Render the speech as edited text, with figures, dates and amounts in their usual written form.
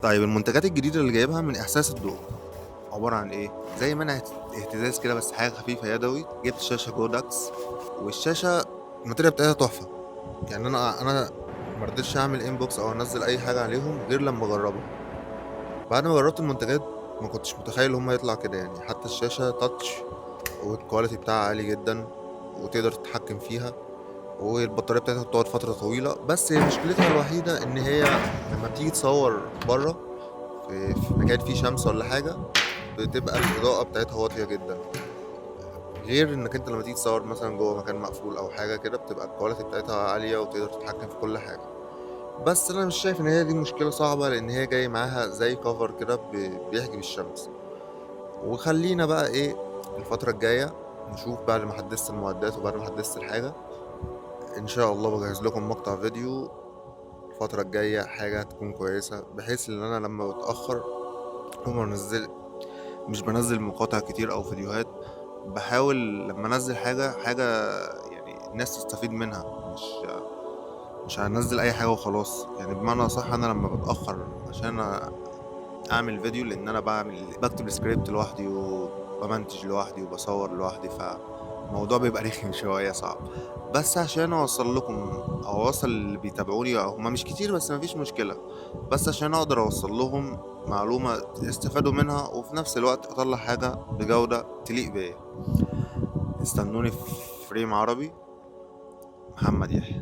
طيب المنتجات الجديدة اللي جايبها من إحساس الضوء عبارة عن إيه؟ زي منع اهتزاز كده بس حاجة خفيفة يدوي. جبت شاشة جوداكس، والشاشة ال material بتاعتها تحفة. يعني أنا مرضتش أعمل inbox أو أنزل أي حاجة عليهم غير لما أجربها. بعد ما جربت المنتجات ما كنتش متخيل هما يطلع كده يعني. حتى الشاشة touch وال quality بتاعها عالي جدا وتقدر تتحكم فيها، والبطارية بتاعتها بتقعد فترة طويلة. بس هي مشكلتها الوحيدة إن هي لما بتيجي تصور بره في مكان فيه شمس ولا حاجة بتبقى الإضاءة بتاعتها واطية جدا، غير إنك أنت لما تيجي تصور مثلا جوه مكان مقفول أو حاجة كده بتبقى ال quality بتاعتها عالية وتقدر تتحكم في كل حاجة. بس أنا مش شايف إن هي دي مشكلة صعبة، لأن هي جاي معاها زي cover كده بيحجب الشمس. وخلينا بقى إيه الفترة الجاية نشوف بعد ما حدثت المعدات وبعد ما حدثت الحاجة إن شاء الله بجهز لكم مقطع فيديو الفترة الجاية، حاجة تكون كويسة، بحيث إن أنا لما بتأخر وما بنزل، مش بنزل مقاطع كتير أو فيديوهات، بحاول لما أنزل حاجة يعني الناس تستفيد منها، مش هنزل أي حاجة وخلاص. يعني بمعنى صح أنا لما بتأخر عشان أعمل فيديو، لأن أنا بكتب السكريبت لوحدي وبمنتج لوحدي وبصور لوحدي، فالموضوع بيبقى رخم شوية صعب. بس عشان أوصل لكم أو أوصل اللي بيتابعوني، أو هما مش كتير بس مفيش مشكلة، بس عشان أقدر أوصل لهم معلومة يستفادوا منها، وفي نفس الوقت أطلع حاجة بجودة تليق بيا. استنوني في فريم عربي، محمد يحيى.